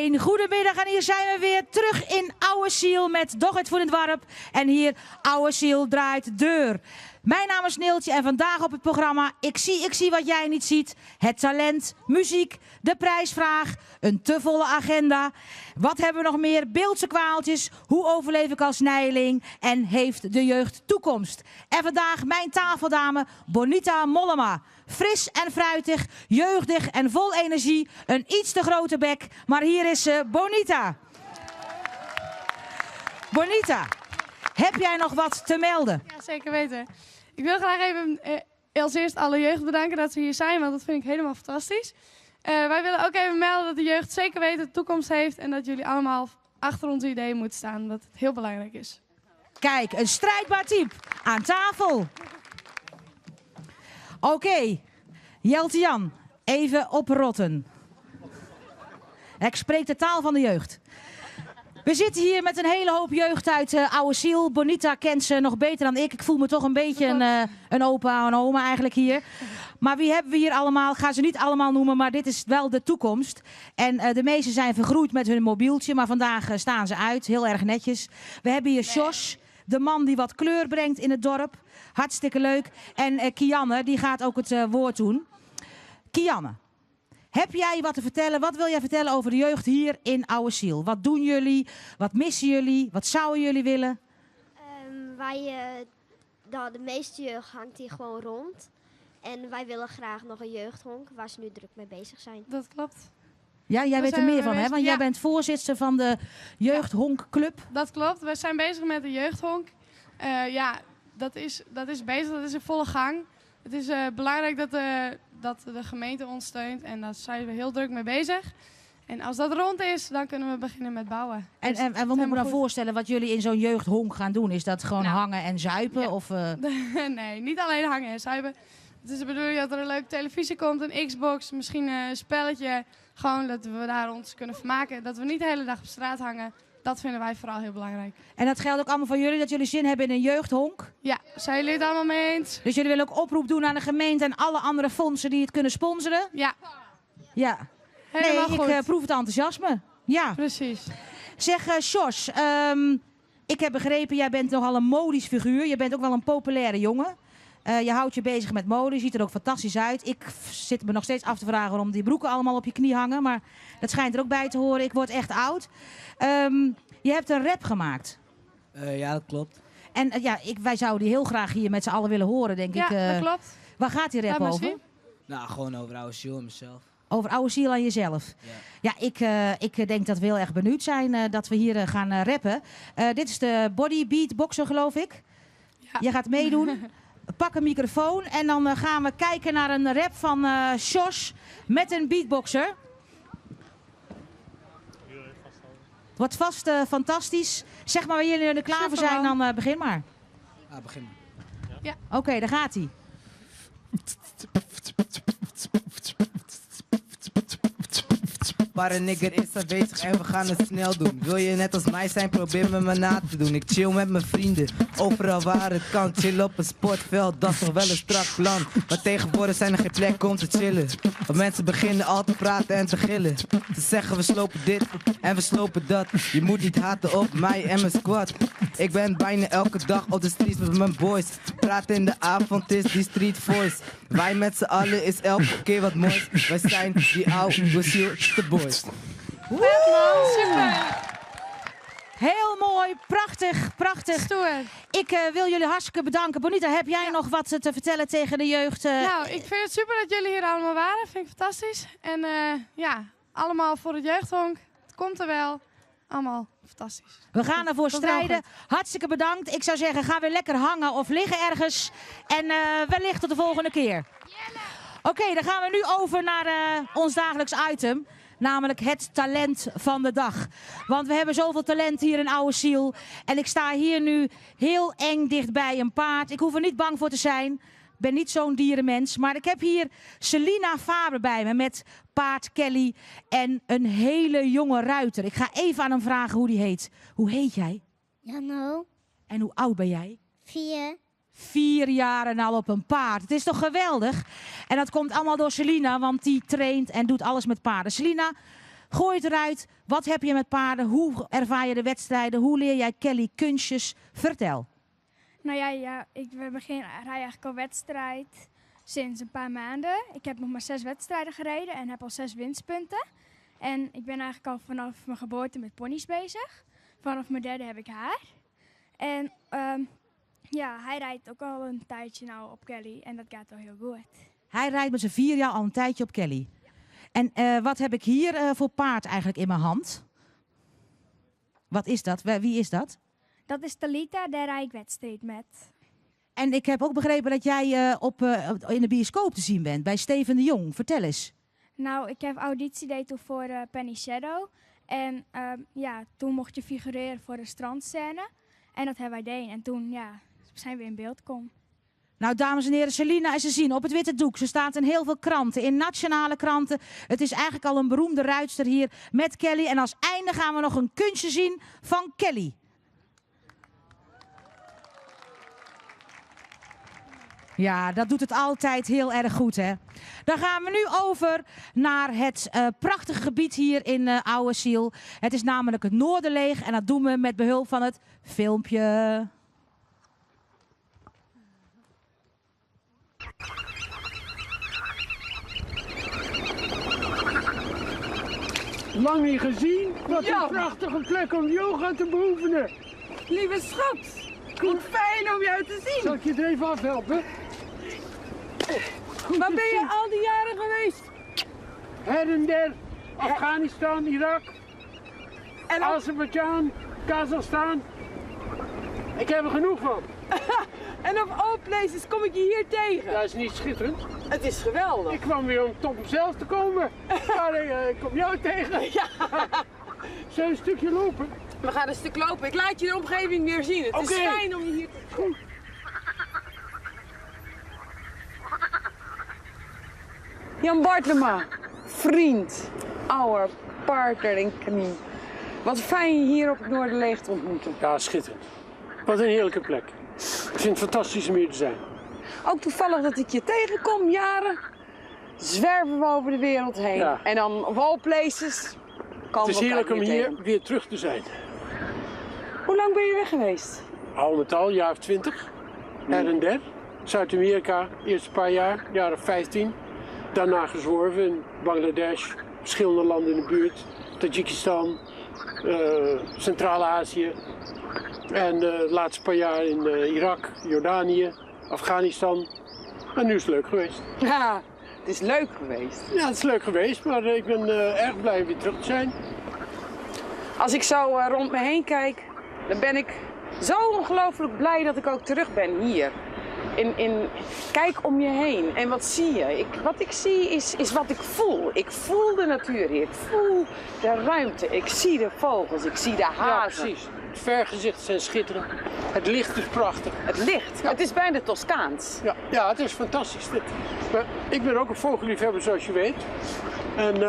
Een goedemiddag en hier zijn we weer terug in Ouwe Siel met Doch het voor het Doarp. En hier Ouwe Siel draait deur. Mijn naam is Neeltje en vandaag op het programma Ik zie, ik zie wat jij niet ziet. Het talent, muziek, de prijsvraag, een te volle agenda. Wat hebben we nog meer? Bildtse kwaaltjes, hoe overleef ik als nijeling en heeft de jeugd toekomst? En vandaag mijn tafeldame Bonita Mollema. Fris en fruitig, jeugdig en vol energie. Een iets te grote bek, maar hier is ze, Bonita. Bonita, heb jij nog wat te melden? Ja, zeker weten. Ik wil graag even als eerst alle jeugd bedanken dat ze hier zijn, want dat vind ik helemaal fantastisch. Wij willen ook even melden dat de jeugd zeker weten de toekomst heeft en dat jullie allemaal achter onze ideeën moeten staan, omdat het heel belangrijk is. Kijk, een strijdbaar type aan tafel. Oké, Jelte Jan, even oprotten. Ik spreek de taal van de jeugd. We zitten hier met een hele hoop jeugd uit Ouwe Siel. Bonita kent ze nog beter dan ik. Ik voel me toch een beetje een opa en oma eigenlijk hier. Maar wie hebben we hier allemaal? Ik ga ze niet allemaal noemen, maar dit is wel de toekomst. En de meesten zijn vergroeid met hun mobieltje, maar vandaag staan ze uit. Heel erg netjes. We hebben hier Jos, de man die wat kleur brengt in het dorp. Hartstikke leuk. En Kianne, die gaat ook het woord doen. Kianne, heb jij wat te vertellen? Wat wil jij vertellen over de jeugd hier in Ouwe Siel? Wat doen jullie? Wat missen jullie? Wat zouden jullie willen? De meeste jeugd hangt hier gewoon rond. En wij willen graag nog een jeugdhonk waar ze nu druk mee bezig zijn. Dat klopt. Ja, jij Daar weet er zijn we meer mee van, hè? bezig. Want jij Ja. bent voorzitter van de jeugdhonkclub. Dat klopt. We zijn bezig met de jeugdhonk. Ja, dat is bezig. Dat is in volle gang. Het is belangrijk dat de gemeente ons steunt en daar zijn we heel druk mee bezig. En als dat rond is, dan kunnen we beginnen met bouwen. En Dus wat het moet ik me dan helemaal goed. voorstellen wat jullie in zo'n jeugdhonk gaan doen? Is dat gewoon hangen en zuipen? Of? Nee, niet alleen hangen en zuipen. Het is de bedoeling dat er een leuke televisie komt, een Xbox, misschien een spelletje. Gewoon dat we daar ons kunnen vermaken. Dat we niet de hele dag op straat hangen. Dat vinden wij vooral heel belangrijk. En dat geldt ook allemaal voor jullie, dat jullie zin hebben in een jeugdhonk? Ja, zijn jullie het allemaal mee eens? Dus jullie willen ook oproep doen aan de gemeente en alle andere fondsen die het kunnen sponsoren? Ja. Ja. Helemaal Nee, ik goed. proef het enthousiasme. Ja. Precies. Zeg, Sjors, ik heb begrepen, jij bent nogal een modisch figuur. Je bent ook wel een populaire jongen. Je houdt je bezig met mode, je ziet er ook fantastisch uit. Ik zit me nog steeds af te vragen waarom die broeken allemaal op je knie hangen. Maar dat schijnt er ook bij te horen. Ik word echt oud. Je hebt een rap gemaakt. Ja, dat klopt. En wij zouden die heel graag hier met z'n allen willen horen, denk Ja, ik. dat klopt. Waar gaat die rap Laat maar over? zien. Gewoon over oude ziel en mezelf. Over oude ziel en jezelf. Ja. Ja, ik denk dat we heel erg benieuwd zijn dat we hier gaan rappen. Dit is de Body Beat Boxer, geloof ik. Ja. Je gaat meedoen. Pak een microfoon en dan gaan we kijken naar een rap van Sjors met een beatboxer. Het wordt vast fantastisch. Zeg maar waar jullie er klaar voor zijn, Superman. dan begin maar. Ah, begin maar. Ja. Oké, daar gaat hij. Maar een nigger is aanwezig en we gaan het snel doen. Wil je net als mij zijn, probeer me maar na te doen. Ik chill met mijn vrienden, overal waar het kan. Chill op een sportveld, dat is nog wel een strak plan. Maar tegenwoordig zijn er geen plek om te chillen. Want mensen beginnen al te praten en te gillen. Ze zeggen we slopen dit en we slopen dat. Je moet niet haten op mij en mijn squad. Ik ben bijna elke dag op de streets met mijn boys. Praten in de avond is die street voice. Wij met z'n allen is elke keer wat moois. Wij zijn die oude ziel, de boys. Vet man, super. Heel mooi, prachtig, prachtig. Stoer. Ik wil jullie hartstikke bedanken. Bonita, heb jij nog wat te vertellen tegen de jeugd? Ik vind het super dat jullie hier allemaal waren. Vind ik fantastisch. En allemaal voor het jeugdhonk. Het komt er wel. Allemaal fantastisch. We gaan ervoor Komt wel strijden. goed. Hartstikke bedankt. Ik zou zeggen, ga weer lekker hangen of liggen ergens. En wellicht tot de volgende keer. Oké, dan gaan we nu over naar ons dagelijks item. Namelijk het talent van de dag. Want we hebben zoveel talent hier in Ouwe Siel. En ik sta hier nu heel eng dichtbij een paard. Ik hoef er niet bang voor te zijn. Ik ben niet zo'n dierenmens. Maar ik heb hier Selina Faber bij me met paard Kelly en een hele jonge ruiter. Ik ga even aan hem vragen hoe die heet. Hoe heet jij? Janno. En hoe oud ben jij? 4. 4 jaar en al op een paard. Het is toch geweldig? En dat komt allemaal door Selina, want die traint en doet alles met paarden. Selina, Gooi het eruit. Wat heb je met paarden? Hoe ervaar je de wedstrijden? Hoe leer jij Kelly kunstjes? Vertel. Nou ja, ja ik begin rij eigenlijk al wedstrijd sinds een paar maanden. Ik heb nog maar zes wedstrijden gereden en heb al zes winstpunten. En ik ben eigenlijk al vanaf mijn geboorte met ponies bezig. Vanaf mijn derde heb ik haar. En ja, hij rijdt ook al een tijdje nou op Kelly en dat gaat al heel goed. Hij rijdt met zijn 4 jaar al een tijdje op Kelly. En wat heb ik hier voor paard eigenlijk in mijn hand? Wat is dat? Wie is dat? Dat is Talita, daar rijd ik wedstrijd met. En ik heb ook begrepen dat jij in de bioscoop te zien bent, bij Steven de Jong. Vertel eens. Nou, ik heb auditie deed toen voor Penny Shadow. En toen mocht je figureren voor de strandscène. En dat hebben wij gedaan. En toen, ja, zijn we in beeld gekomen. Nou, dames en heren, Selina is te zien op het witte doek. Ze staat in heel veel kranten, in nationale kranten. Het is eigenlijk al een beroemde ruitster hier met Kelly. En als einde gaan we nog een kunstje zien van Kelly. Ja, dat doet het altijd heel erg goed, hè? Dan gaan we nu over naar het prachtige gebied hier in Ouwe Siel. Het is namelijk het Noorderleeg en dat doen we met behulp van het filmpje. Lang niet gezien. Wat een prachtige plek om yoga te beoefenen. Lieve schat, wat fijn om jou te zien. Zal ik je er even afhelpen? Goed Waar te ben je zien. al die jaren geweest? Her en der. Afghanistan, Irak, En op, Azerbeidzjan, Kazachstan. Ik heb er genoeg van. en op all places kom ik je hier tegen. Dat is niet schitterend. Het is geweldig. Ik kwam weer om tot mezelf te komen. Maar ik kom jou tegen. Ja. Zullen we een stukje lopen? We gaan een stuk lopen. Ik laat je de omgeving weer zien. Het is Oké. fijn om je hier te Goed. Jan Bartlema, vriend, our partner in knie. Wat fijn je hier op het Noorderleeg te ontmoeten. Ja, schitterend. Wat een heerlijke plek. Ik vind het fantastisch om hier te zijn. Ook toevallig dat ik je tegenkom, jaren. Zwerven we over de wereld heen. Ja. En dan of all places komen Het is we elkaar heerlijk om weer hier tegen. weer terug te zijn. Hoe lang ben je weg geweest? Al met al, jaar of 20. Her en der. Zuid-Amerika, eerste paar jaar, jaar of 15. Daarna gezworven in Bangladesh, verschillende landen in de buurt. Tajikistan, Centraal-Azië. En de laatste paar jaar in Irak, Jordanië, Afghanistan. En nu is het leuk geweest. Ja, het is leuk geweest. Ja, het is leuk geweest, maar ik ben erg blij weer terug te zijn. Als ik zo rond me heen kijk, dan ben ik zo ongelooflijk blij dat ik ook terug ben hier. Kijk om je heen en wat zie je? Wat ik zie is wat ik voel. Ik voel de natuur hier, ik voel de ruimte, ik zie de vogels, ik zie de Ja, hazen. precies. Het vergezichten zijn schitterend. Het licht is prachtig. Het licht, het is bijna Toscaans. Ja, ja, het is fantastisch. Dit. Maar ik ben ook een vogelliefhebber, zoals je weet. En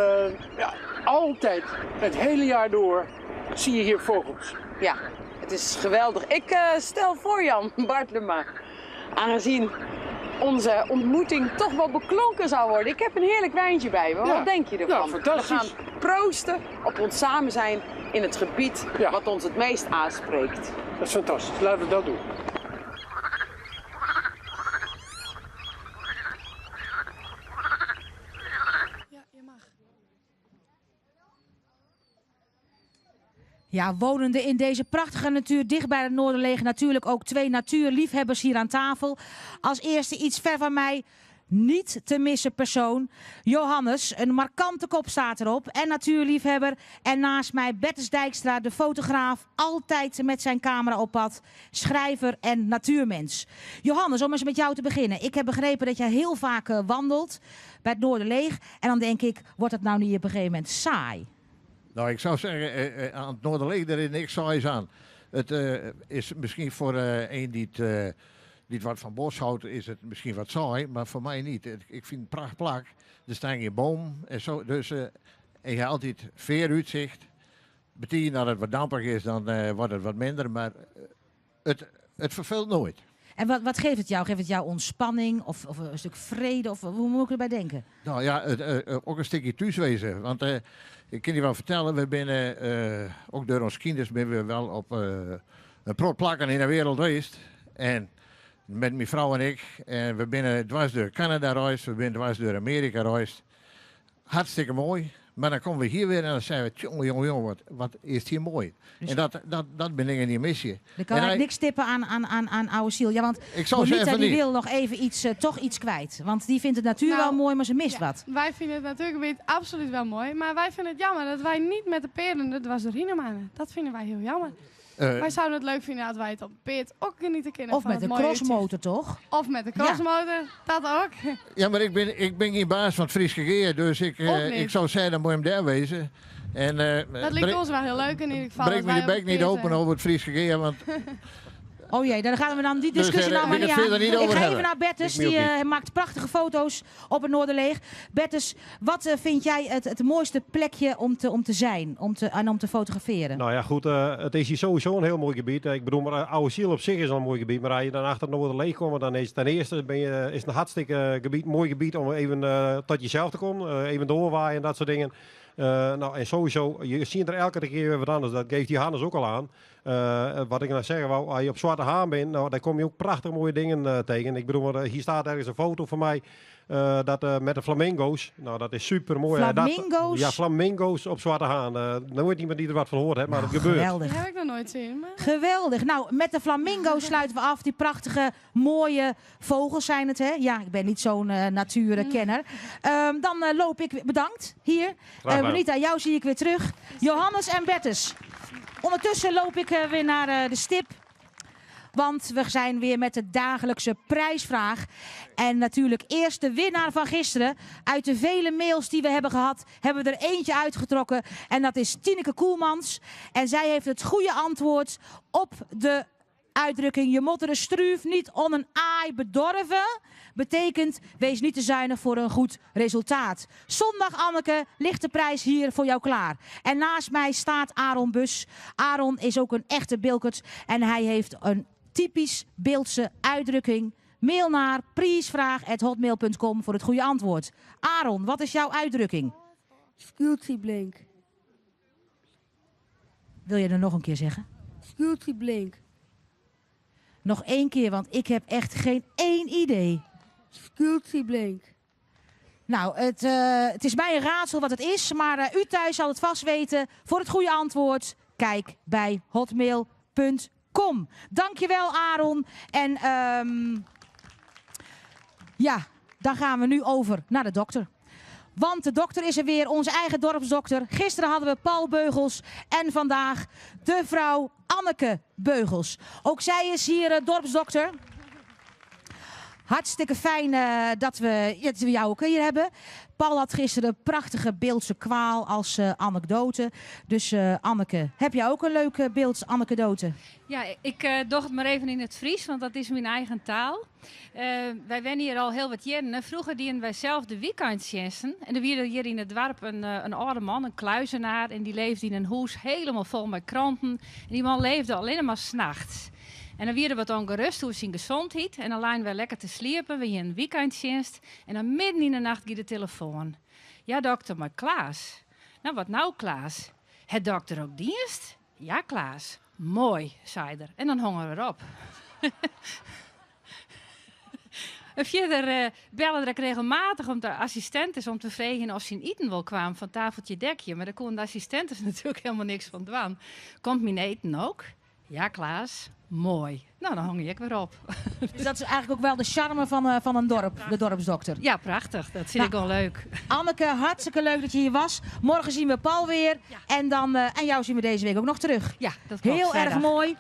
ja, altijd, het hele jaar door, zie je hier vogels. Ja, het is geweldig. Ik stel voor, Jan Bartlema, aangezien onze ontmoeting toch wel beklonken zou worden. Ik heb een heerlijk wijntje bij me. Ja. Wat denk je ervan? Ja, fantastisch. We gaan proosten op ons samen zijn in het gebied Ja. wat ons het meest aanspreekt. Dat is fantastisch. Laten we dat doen. Ja, je mag. Ja, wonende in deze prachtige natuur, dicht bij het Noorderleeg, natuurlijk ook twee natuurliefhebbers hier aan tafel. Als eerste iets ver van mij niet te missen persoon, Johannes. Een markante kop staat erop en natuurliefhebber. En naast mij Bertus Dijkstra, de fotograaf, altijd met zijn camera op pad, schrijver en natuurmens. Johannes, om eens met jou te beginnen. Ik heb begrepen dat jij heel vaak wandelt bij het Noorderleeg. En dan denk ik, wordt het nou niet op een gegeven moment saai? Nou, ik zou zeggen, aan het Noorderleeg, daar is niks saais aan. Het is misschien voor een die het wat van bos houdt, is het misschien wat saai, maar voor mij niet. Ik vind het prachtplak. Er staan geen boom en zo. Dus en je hebt altijd veer uitzicht. Betekent dat het wat dampig is, dan wordt het wat minder. Maar het verveelt nooit. En wat, wat geeft het jou? Geeft het jou ontspanning of, of een stuk vrede? Of hoe moet ik erbij denken? Nou ja, het, eh, ook een stukje thuiswezen. Want eh, ik kan je wel vertellen, we binnen, eh, ook door ons kinders ben we wel op eh, een prot plakken in de wereld geweest. En met mijn vrouw en ik. En we binnen dwars door Canada reis, we zijn dwars door Amerika reis. Hartstikke mooi. Maar dan komen we hier weer en dan zijn we, jongen, jongen, jongen, wat, wat is het hier mooi. Dus- en dat, dat, dat ben ik die missie. Dan kan En ik hij- niks tippen aan, aan, aan, aan oude ziel. Ja, want Ik zou Bonita zeggen van die niet. wil nog even iets, eh, toch iets kwijt. Want die vindt het natuur Nou, wel mooi, maar ze mist ja, wat. Wij vinden het natuurgebied absoluut wel mooi. Maar wij vinden het jammer dat wij niet met de peren het was doorheen maken. Dat vinden wij heel jammer. Eh, wij zouden het leuk vinden dat wij het op peert ook genieten kunnen Of van met het een mooie crossmotor, toch? uitzicht. Of met de crossmotor, dat ook. Ja, maar ik ben, ik ben geen baas van het Friese geer, dus ik, eh, Ook niet. ik zou zeggen, dan moet je hem daar wezen. En, eh, Dat lijkt ons wel heel leuk in ieder geval. Breek dat me wij de op bek niet peert, open eh, over het Friese geer, want Oh jee, daar gaan we dan die Dus, discussie eh, nou maar wil niet ik aan. het verder niet ik over ga even hebben. naar Bertus, Ik me die ook niet. eh, maakt prachtige foto's op het Noorderleeg. Bertus, wat eh, vind jij het, het mooiste plekje om te, om te zijn om te, en om te fotograferen? Nou ja, goed, eh, het is hier sowieso een heel mooi gebied. Eh, Ik bedoel, maar eh, Oude Ziel op zich is al een mooi gebied. Maar als je dan achter het Noorderleeg komt, dan is ten eerste ben je, is het een hartstikke gebied, mooi gebied om even eh, tot jezelf te komen. eh, even doorwaaien en dat soort dingen. Eh, nou, en sowieso, je ziet er elke keer weer wat anders. Dat geeft die Hannes ook al aan. Eh, wat ik nou zeggen wou, als je op Zwarte Haan bent, nou, daar kom je ook prachtig mooie dingen eh, tegen. Ik bedoel, maar, eh, hier staat ergens een foto van mij eh, dat, eh, met de flamingo's. Nou, dat is super mooi. Flamingo's? ja, flamingo's op Zwarte Haan. Eh, nooit iemand die er wat van hoort, hè, maar het gebeurt. Nou, Geweldig. Die heb ik nog nooit zien. Maar... Geweldig. Nou, met de flamingo sluiten we af. Die prachtige, mooie vogels zijn het, hè? Ja, ik ben niet zo'n eh natuurkenner. Ehm, dan eh, loop ik... Bedankt, hier. Graag Eh gedaan. Bonita, jou zie ik weer terug. Johannes en Bertus. Ondertussen loop ik eh, weer naar eh, de stip. Want we zijn weer met de dagelijkse prijsvraag. En natuurlijk eerst de winnaar van gisteren. Uit de vele mails die we hebben gehad, hebben we er eentje uitgetrokken. En dat is Tineke Koelmans. En zij heeft het goede antwoord op de uitdrukking... je moet er een struuf niet om een aai bedorven. Betekent, wees niet te zuinig voor een goed resultaat. Zondag, Anneke, ligt de prijs hier voor jou klaar. En naast mij staat Aaron Bus. Aaron is ook een echte Bilkert. En hij heeft een typisch Beeldse uitdrukking. Mail naar prijsvraag.hotmail.com voor het goede antwoord. Aaron, wat is jouw uitdrukking? Blink. Wil je er nog een keer zeggen? Blink. Nog één keer, want ik heb echt geen één idee. Blink. Nou, het, eh, het is mij een raadsel wat het is, maar eh, u thuis zal het vast weten. Voor het goede antwoord, kijk bij hotmail.com. Dankjewel, Aaron. En ehm, ja, dan gaan we nu over naar de dokter. Want de dokter is er weer, onze eigen dorpsdokter. Gisteren hadden we Paul Beugels en vandaag de vrouw Anneke Beugels. Ook zij is hier eh, dorpsdokter. Hartstikke fijn eh, dat, we, dat we jou ook hier hebben. Paul had gisteren een prachtige Beeldse kwaal als eh, anekdote. Dus eh, Anneke, heb jij ook een leuke Beeldse anekdote? Ja, ik eh doch het maar even in het Fries, want dat is mijn eigen taal. Eh, wij wennen hier al heel wat jaren. Vroeger dienen wij zelf de weekendtjesten. En er wierde hier in het dorp een, eh, een oude man, een kluizenaar. En die leefde in een hoes helemaal vol met kranten. En die man leefde alleen maar s'nachts. En dan werden we wat ongerust hoe zijn gezondheid. En dan lagen wij lekker te sliepen, we hier een weekendtjenst. En dan midden in de nacht ging de telefoon. Ja, dokter, maar Klaas. Nou, wat nou, Klaas? Het dokter ook dienst? Ja, Klaas. Mooi, zei er. En dan hongen we erop. En verder eh bellen ik regelmatig om de assistentes om te vragen of ze eten wel kwamen van tafeltje dekje. Maar daar kon de assistentes natuurlijk helemaal niks van dwan. Komt mijn eten ook? Ja, Klaas. Mooi. Nou, dan hang ik weer op. Dus dat is eigenlijk ook wel de charme van, eh, van een dorp, de dorpsdokter. Ja, prachtig. Dat vind ik wel leuk. Anneke, hartstikke leuk dat je hier was. Morgen zien we Paul weer. En, dan, eh, en jou zien we deze week ook nog terug. Ja, dat klopt. Heel erg Vrijdag. mooi.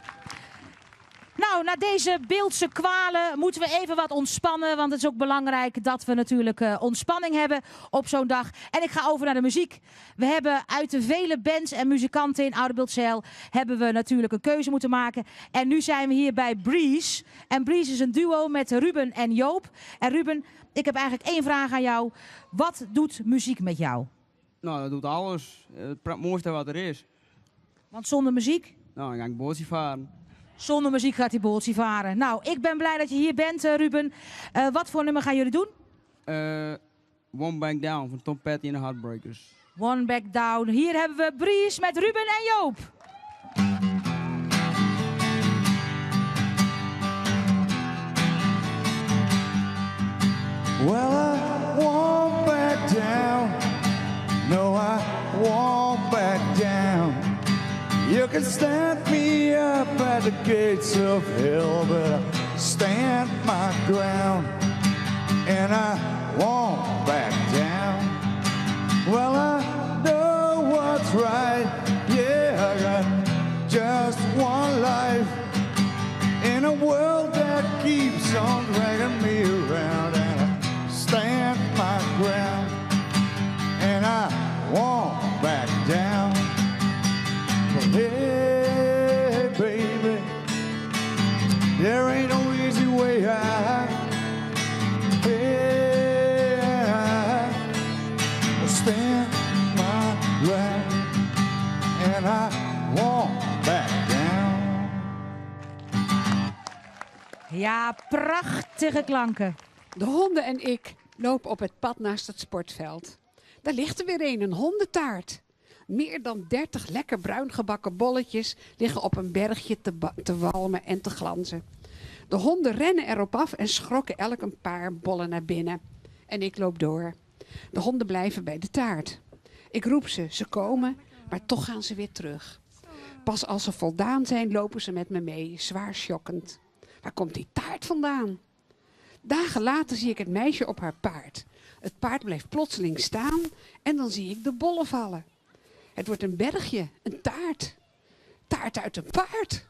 Nou, na deze Beeldse kwalen moeten we even wat ontspannen. Want het is ook belangrijk dat we natuurlijk eh, ontspanning hebben op zo'n dag. En ik ga over naar de muziek. We hebben uit de vele bands en muzikanten in Oude hebben we natuurlijk een keuze moeten maken. En nu zijn we hier bij Breeze. En Breeze is een duo met Ruben en Joop. En Ruben, ik heb eigenlijk één vraag aan jou. Wat doet muziek met jou? Nou, dat doet alles. Het mooiste wat er is. Want zonder muziek? Nou, dan ga ik bootje varen. Zonder muziek gaat die boeltje varen. Nou, ik ben blij dat je hier bent, eh, Ruben. Eh, wat voor nummer gaan jullie doen? Uh, Won't Back Down van Tom Petty en de Heartbreakers. One Back Down. Hier hebben we Bries met Ruben en Joop. Well, I won't back down. No, I won't back down. You can stand me up at the gates of hell, but I stand my ground. And I won't back down. Well, I know what's right. Yeah, I got just one life in a world that keeps on dragging me around. And I stand my ground, and I won't back down. Well, hey, baby, there ain't no easy way out. Hey, I stand my ground, and I won't back down. Ja, prachtige klanken. De honden en ik lopen op het pad naast het sportveld. Daar ligt er weer een, een hondentaart. Meer dan 30 lekker bruin gebakken bolletjes liggen op een bergje te, te walmen en te glanzen. De honden rennen erop af en schrokken elk een paar bollen naar binnen. En ik loop door. De honden blijven bij de taart. Ik roep ze, ze komen, maar toch gaan ze weer terug. Pas als ze voldaan zijn, lopen ze met me mee, zwaar schokkend. Waar komt die taart vandaan? Dagen later zie ik het meisje op haar paard. Het paard blijft plotseling staan en dan zie ik de bollen vallen. Het wordt een bergje, een taart. Taart uit een paard.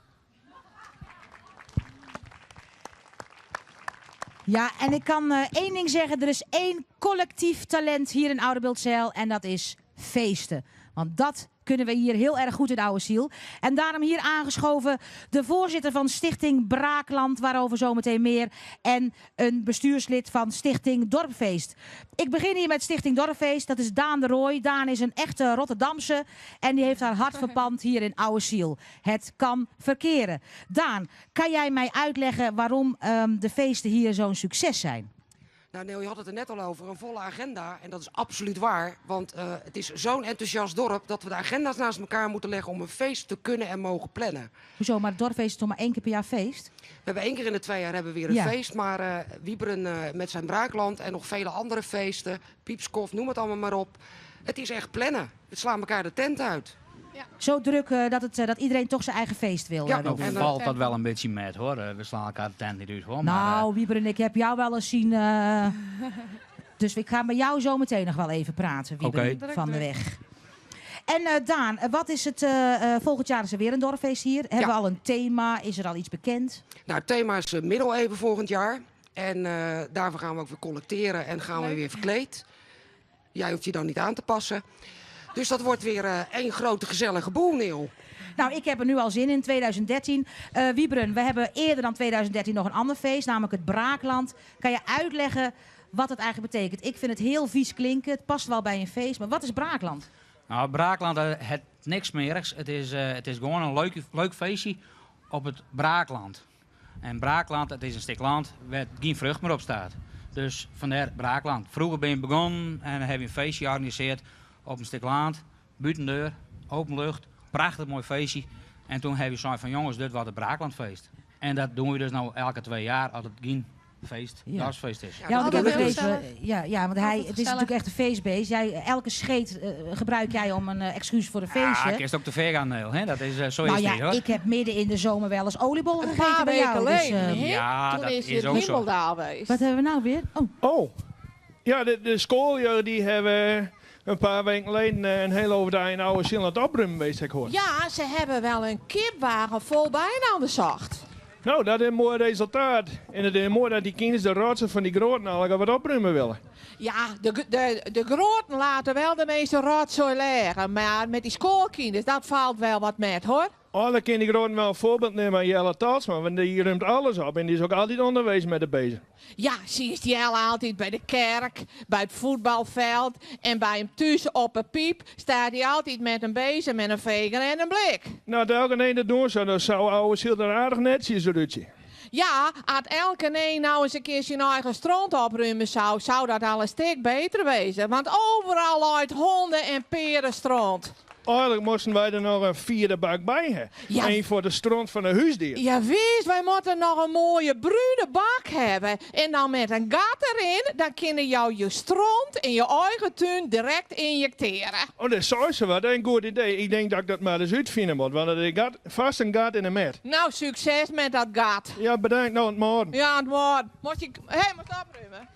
Ja, en ik kan eh, één ding zeggen. Er is één collectief talent hier in Oudebildzeil en dat is feesten. Want dat kunnen we hier heel erg goed in Oude Ziel. En daarom hier aangeschoven de voorzitter van Stichting Braakland, waarover zometeen meer. En een bestuurslid van Stichting Dorpfeest. Ik begin hier met Stichting Dorpfeest. Dat is Daan de Rooij. Daan is een echte Rotterdamse en die heeft haar hart verpand hier in Oude Ziel. Het kan verkeren. Daan, kan jij mij uitleggen waarom ehm, de feesten hier zo'n succes zijn? Nou, Neel, je had het er net al over, een volle agenda. En dat is absoluut waar, want eh, het is zo'n enthousiast dorp... dat we de agenda's naast elkaar moeten leggen om een feest te kunnen en mogen plannen. Hoezo, maar het dorpfeest is toch maar één keer per jaar feest? We hebben één keer in de 2 jaar hebben we weer een Ja. feest. Maar eh Wieberen eh, met zijn Braakland en nog vele andere feesten... Piepskof, noem het allemaal maar op. Het is echt plannen. We slaan elkaar de tent uit. Zo druk eh, dat, het, eh, dat iedereen toch zijn eigen feest wil. Ja, eh, Nou Wieberen. valt dat wel een beetje met hoor. Eh, We slaan elkaar de tent niet uit hoor. Maar, eh, Nou, Wieberen, ik heb jou wel eens zien. eh, dus ik ga met jou zo meteen nog wel even praten, Wieberen Oké. van de weg. En eh, Daan, eh, wat is het? eh, eh, volgend jaar is er weer een dorpfeest hier. Hebben Ja. we al een thema? Is er al iets bekend? Nou, het thema is eh, middeleeuwen volgend jaar. En eh, daarvoor gaan we ook weer collecteren en gaan we weer verkleed. Jij hoeft je dan niet aan te passen. Dus dat wordt weer eh, één grote gezellige boel, Neil. Nou, ik heb er nu al zin in, 2013. Eh Wieberen, we hebben eerder dan 2013 nog een ander feest, namelijk het Braakland. Kan je uitleggen wat het eigenlijk betekent? Ik vind het heel vies klinken. Het past wel bij een feest, maar wat is Braakland? Nou, Braakland, eh, het niks smerigs. Het is, eh, het is gewoon een leuk, leuk feestje op het Braakland. En Braakland, het is een stuk land waar geen vrucht meer op staat. Dus vandaar Braakland. Vroeger ben je begonnen en dan heb je een feestje georganiseerd op een stuk land, buitendeur, open lucht, prachtig mooi feestje. En toen heb je zoiets van jongens, dit wordt het Braaklandfeest. En dat doen we dus nou elke 2 jaar als het geen feest, Ja. dagsfeest is. Ja, want ik heb Altijd begrepen. gezellig. Ja, ja, want hij, Altijd het is gezellig. natuurlijk echt een feestbeest. Jij, elke scheet eh, gebruik jij om een eh, excuus voor een feestje. Ah, ik is ook te ver gaan, Neel. Hè? Dat is, eh, zo nou is het ja, niet, hoor. ik heb midden in de zomer wel eens oliebollen Een gegeten paar bij jou. weken Dus, geleden, eh, hè? Ja, Toen dat is is het ook zo. Himmeldaal geweest. Wat hebben we nou weer? Oh. Oh. Ja, de schooljeugd die hebben een paar weken geleden eh, een hele overdag in oude zin aan het opruimen geweest, heb ik gehoord. Ja, ze hebben wel een kipwagen vol bijna aan de zacht. Nou, dat is een mooi resultaat. En het is mooi dat die kinderen de rotsen van die groten al wat opruimen willen. Ja, de, de groten laten wel de meeste rotzooi liggen. Maar met die schoolkinders, dat valt wel wat met, hoor. Eigenlijk kin dy groten wel in foarbyld nimme oan Jelle Talsma, want dy rumt alles op en dy is ook altyd ûnderweis mei de bezem. Ja, siest Jelle altyd by de kerk, by it fuotbalfjild en by him thús op 'e pyp staat hy altyd met in bezem en in feger en in blik. No, at elkenien dat doen soe, dan soe Ouwe Syl der aardich netsjes útsjen. Ja, at elkenien nou ris in kear syn eigen stront oprume soe, soe dat al in stik beter wêze. Want overal leit honde en pearestront. Eigenlik moasten wy der noch in fierde bak by ha. Ja. Eén foar de stront fan de húsdier. Ja wis, wy moatte noch in moaie brune bak hawwe. En dan met in gat deryn, dan kinne jo je stront yn je eigen tún direkt ynjekteare. Oh, dat seist wat, dat is in goed idee. Ik denk dat ik dat mar ris útfine moat, want der is gat, fêst in gat yn de met. Nou, sukses met dat gat. Ja, bedankt. No, oant moarn. Ja, oant moarn. Moatst je, hé, moatst oprume.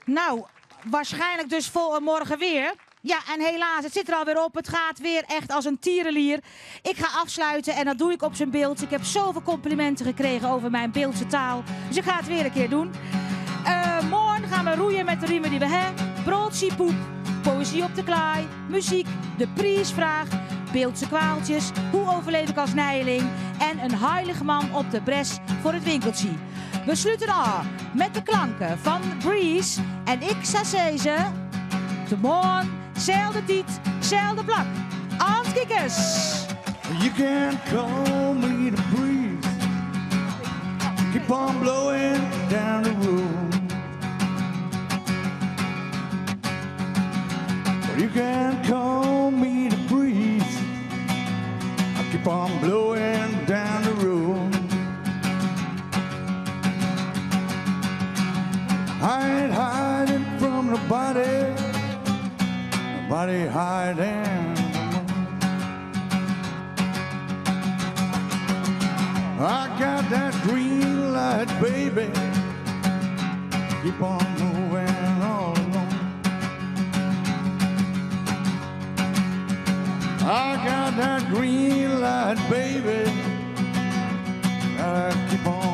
Nou, waarschijnlijk dus vol morgen weer. Ja, en helaas, het zit er alweer op. Het gaat weer echt als een tierenlier. Ik ga afsluiten en dat doe ik op zijn Bilts. Ik heb zoveel complimenten gekregen over mijn Bildtse taal. Dus ik ga het weer een keer doen. Morgen gaan we roeien met de riemen die we hebben. Broodje poep, poëzie op de klaai, muziek, de prijsvraag, Bildtse kwaaltjes, hoe overleef ik als nijeling en een heilige man op de bres voor het winkeltje. We sluiten af met de klanken van Breeze en ik zou zeggen, de morgen, zelfde tijd, zelfde plak. Oant kikkers! You can call me the breeze. Keep on blowing down the road. You can call me the breeze. I keep on blowing down the road. I ain't hiding from nobody. Nobody hiding. I got that green light, baby. Keep on moving all along. I got that green light, baby. Gotta keep on.